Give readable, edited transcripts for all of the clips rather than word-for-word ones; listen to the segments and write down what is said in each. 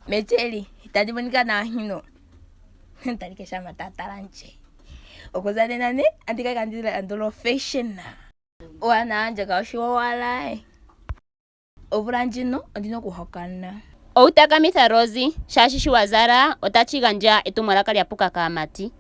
Mecheli, itandi monika nawa hino. Tali ke shama ta tala ndje. Okuza nena ne, andi ka kandi landula ofashion. Owana wandje kaushi wowala. eh. Omvula ndjino ondina okuhokana. Outakamitha Rosie, shaashi shi wa zala otashi gandja etumwalaka lya puka kaamati.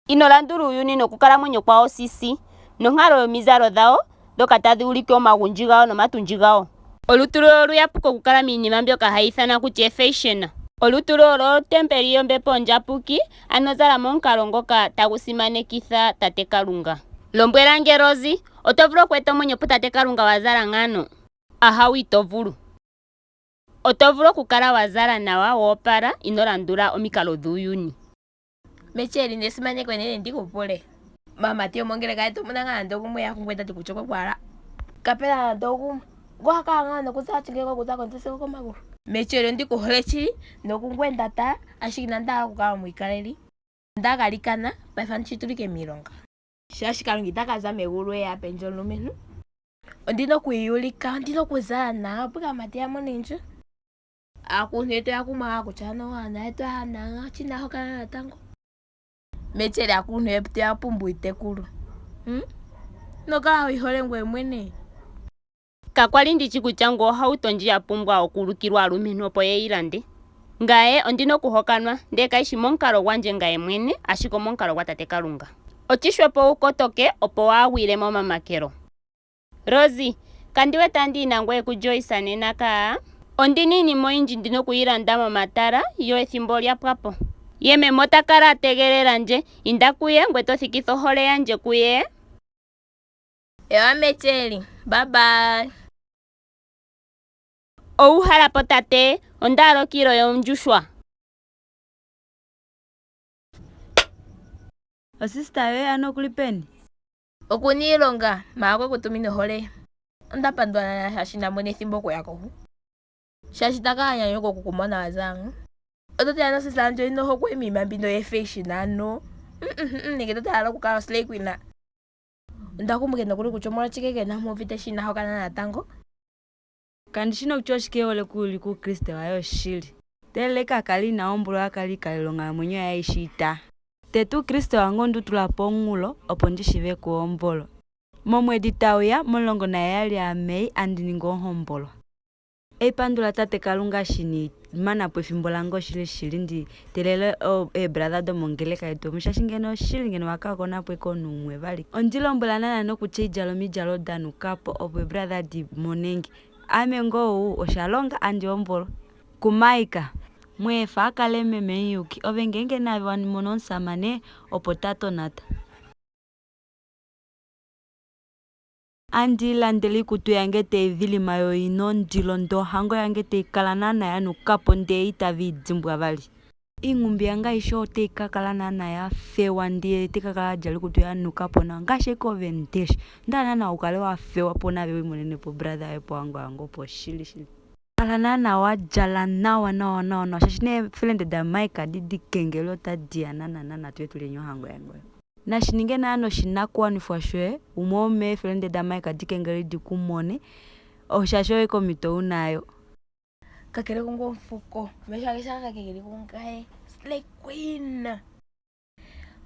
Ino landula uuyuni nokukalamwenyo kwawo sisi, nonkalo yomizalo dhawo ndhoka tadhi ulike omagundji gawo nomatundji gawo. Olutu lwoye oluyapuki okukala miinima mbyoka hayi ithanwa kutya efashion. Olutu lwoye olwo otempeli yOmbepo Ondjapuki, ano zala momukalo ngoka tagu simanekitha Tate Kalunga. Lombwela nge Rosie, oto vulu okweeta omwenyo puTate Kalunga wa zala ngano? Ahawe ito vulu. Oto vulu okukala wa zala nawa wo opala ino landula omikalo dhuuyuni. Mecheli nesimaneko enene ndi ku pule. Maamati yomongeleka yetu omuna ngaa nande ogumwe ya kungwe tati kutya okwe ku hala. Kapena nande ogumwe. Ngo ha kala ngaa nokuzala tshingeko okuza komutse sigo okomagulu. Mecheli ondi ku hole shili nokungwe nda tala ashike inandi hala okukala omwiikaleli. Onda galikana paife andi shi tulike miilonga. Shaashi Kalunga ita ka za megulu eye a pe ndje omulumentu. Ondina okwiiyulika, ondina okuzala nawa opo aamati ya mone ndje. Aakuluntu yetu oya kumwa ngaa kutya ano aana yetu aana shi inaya hokana natango. Mechele aakuluntu yetu oya pumbwa iitekulu. Hmm? Ino kala ho ihole ngoye mwene. Kakwali ndichi kutya ngwe ohauto ndji ya pumbwa okuulukilwa aalumentu opo ye yi lande. Ngaye ondina okuhokanwa, ndele kayishi momukalo gwandje ngaye mwene, ashike omomukalo gwatate Kalunga. Otshishwepo wu kotoke opo waa gwile momamakelo. Rosie, kandi wete andi yi nangweye kuJoyce nena kaa. Ondina iinima oyindji ndina okuyi landa momatala, yo ethimbo olya pwa po. Ye meme ota kala a tegelela ndje. Inda kuye ngwe to thikitha ohole yandje kuye. Ewa Mecheli, bye bye. Owu hala po tate, onda hala okilo yondjushwa. Osista yoye ano okuli peni? Okuna iilonga, maala okwe ku tumine ohole. Onda pandula naana shaashi inda mona ethimbo okuya ko hu. Shaashi ta kala a nyanyukwa oku ku mona wa za mo. Oto tala nosista yandje oyina ohokwe miinima mbino yefashion ano. Nenge to tala okukala oslay queen. Onda kumbuke nokuli kutya omolwashike keena mpa uvite shi ina hokana natango. Kandi shi nokutya oshike e hole okuulika uukriste waye oshili. Teelela ike a kale ina hombolwa a kale iikalela onghalamwenyo yaye aishe ita. Tete uukriste wange onde u tula pomunghulo opo ndi shive kuhombolwa. Momwedi tau ya, momulongo naheyali aMei, andi ningi ohombolwa. Eipandula tate Kalunga eshi ni mana po efimbo lange oshili shili ndi teelele eebrother domongeleka yetu omu shaashi ngeno oshili ngeno wa kala ko eke omunhu umwe vali. Ondi lombwela naana nokutya idjala omidjalo da nukapo opo eebrother di monenge ame ngoo ou osha longa andi hombolwa. KuMike, Mweefa a kale meme muyuki ove ngeenge naave wa mono omusamane opo ta tonata. Andi ilandele oikutu yange tai vilima yo ina ondilo ndee ohango yange tai kala naana ya nukapo ndee itave i dimbwa vali. Oinghumbi yange aishe otai ka kala naana ya fewa ndee otai ka kala ya djala oikutu ya nukapo nawa ngaashi ashike ove ndeshi. Onda hala naana ukale wa fewa po naave wiimonene po brother yoye pohango yange opo shili shili. Kala naana wa djala nawa nawa nawa nawa shaashi neefelende daMike adi di kengele otadi ya naana naana tuye tulyeni ohango yange oyo. Nashi ninge naana oshinakuwanifwa shoye umwe womeefelende daMike di kengele di ku mone shaashi oyo ashike omhito u nayo. Kakele kunga omufuko, omesho ange shaa kekeli kungaye. Slay queen.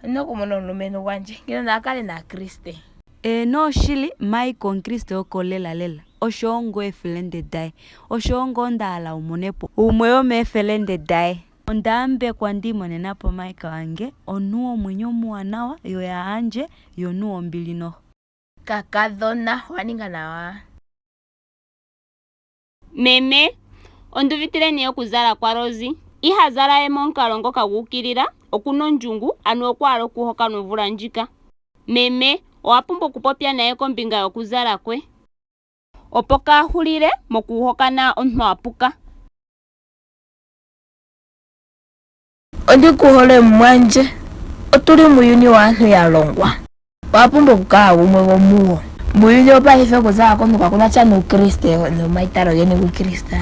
Ondina okumona omulumentu gwandje ngeno naa kale naakriste. Eeno oshili, Mike omukriste wokolela lela. Oshowo ngoo eefelende daye. Oshowo ngoo nda hala wu mone po umwe womeefelende daye. Onda yambekwa ndi imonena po Mike wange, omuntu womwenyo omuwanawa, yo oya handje, ye omuntu wombili noho. Kakadhona, owa ninga nawa. Meme, Ondu uvitile nee okuzala kwaRosie. Iha zala we momukalo ngoka gu ukilila, oku na ondjungu, anuwa okwa hala okuhokanwa omvula ndjika. Meme, Owa pumbwa okupopya naye kombinga yokuzala kwe. Opo kaa hulile mokuhokana omuntu a puka. Ondi ku hole mumwandje. Otu li muuyuni waantu ya longwa. Owa pumbwa okukala gumwe gwomuwo. Muuyuni wopaife okuzala komuntu kaku na sha nuukriste nomaitaalo geni guukriste.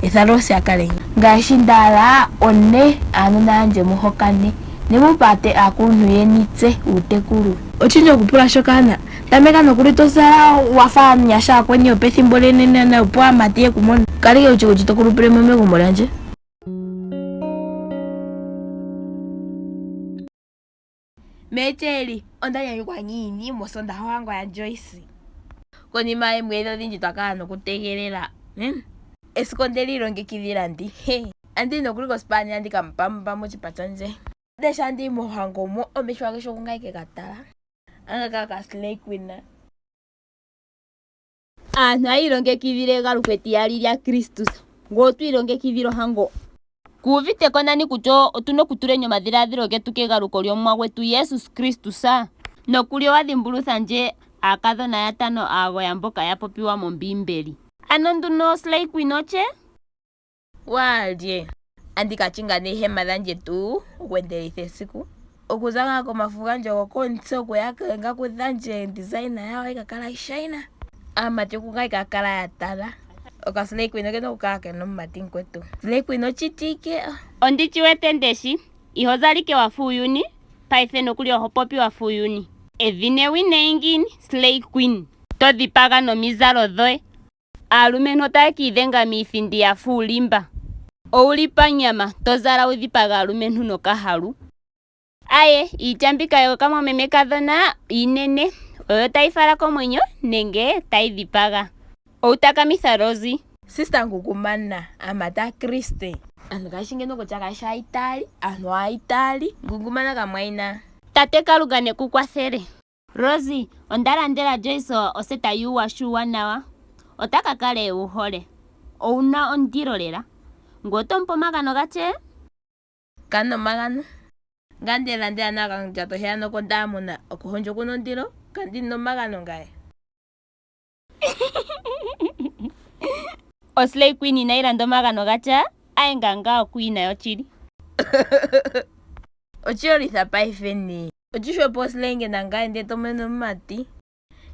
Etha Rose a kale ngaashi nda hala one aanona yandje mu hokane ne mu pe aakuluntu yeni tse uutekulu. Oshindji okupula shoka na tameka nokuli to zala wa fa aanyasha aakweni yopethimbo lyonena opo aamati ye ku mone. Kala ike wu shi kutya ito kulupile mo megumbo lyandje. Meetjeli, onda nyanyukwa ngiini mosondaha ohango yaJoyce. Konima yeemwedhi odhindji twa kala nokutegelela hmm? Esiku onde li ilongekidhila ndi he. Andi yi nokuli kosipani andi ka mupamba mochipa chandje. Ndele sho andi yi mohango mo omesho ageshe okungayi ke ka tala. Anga ka ka slay queen. Aantu hayi ilongekidhile egaluko etiyali lyaKristus, ngoye oto ilongekidhile ohango. Ku uvite ko nani kutya otu na okutuleni omadhiladhilo getu kegaluko lyOmuwa gwetu Jesus Kristus? Nokuli owa dhimbulutha ndje aakadhona yatano aagoya mboka ya popiwa mOmbiimbeli. Ano nduno Slay Queen otye? Walye? Andi ka chinga neehema dhandje tuu okwendelitha esiku. Okuza ngaa komafu gandje gokomutse okuya koongaku dhandje design yawo oyi ka kala ishayina. Aamati oku ngaa ka kala ya tala. Okaslay queen okena okukala kena omumati mukwetu. Slay queen ochitike. Ondi chi wete ndeshi, iho zala ike wa fa uuyuni, paife nokuli oho popi wa fa uuyuni. Edhina ewinayi ngiini, slay queen. To dhipaga nomizalo dhoye. Aalumentu otaye ki idhenga miithindi ya fa uulimba. Owu li panyama, to zala wu dhipage aalumentu nokahalu. Aye, iitya mbika yokamwamemekadhona iinene, oyo tayi fala komwenyo nenge tayi dhipaga. Owu takamitha Rosie. Sister Ngungumana, aamati aakriste. Aantu kaye shi ngeno kutya kaye shi aaitaali, aantu aaitaali. Ngungumana kamwayina. Tate Kalunga ne ku kwathele. Rosie, Onda landela Joyce oseta yuuwasha uuwanawa. Ota ka kala e wu hole. Owu na ondilo lela. Ngoye oto mu pe omagano gatye? Kandi na omagano. Ngame nde landela nawa okandjato heya noko ndaamona okuhondja oku na ondilo. Kandi na omagano ngaye. Oslay Queen inayi landa omagano gatya, aye ngangaa oQueen yochili. Ochiyolitha paife nee. Ochihwepo oslay nge nangaye ndee to mono omumati.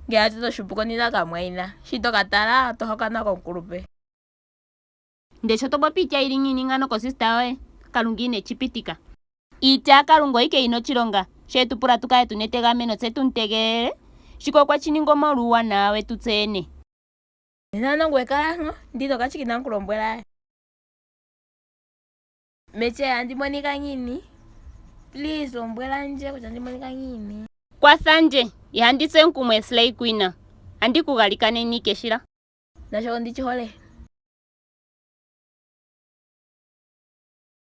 Ngele acho to shupu konina kamwayina. Shi to ka tala to hokanwa komukulupe. Nde sho to popi iitya yili ngiini ngano kosista yoye? Kalunga ine chi pitika. Iitya yaKalunga oyike yina ochilonga, sho etu pula tu kale tuna etegameno tse tumu tegelele. Shika okwe chi ningi omolwa uuwanawa wetu tse yene. Nena ano ngoye kala nko, ndi nokachiki inamu ku lombwela. Metse andi monika ngiini? Please lombwela ndje kutya andi monika ngiini. Kwatha ndje, ihandi tsu omukumo Slay Queen. Andi ku galikaneni ike shila. Nasho ondi chi hole.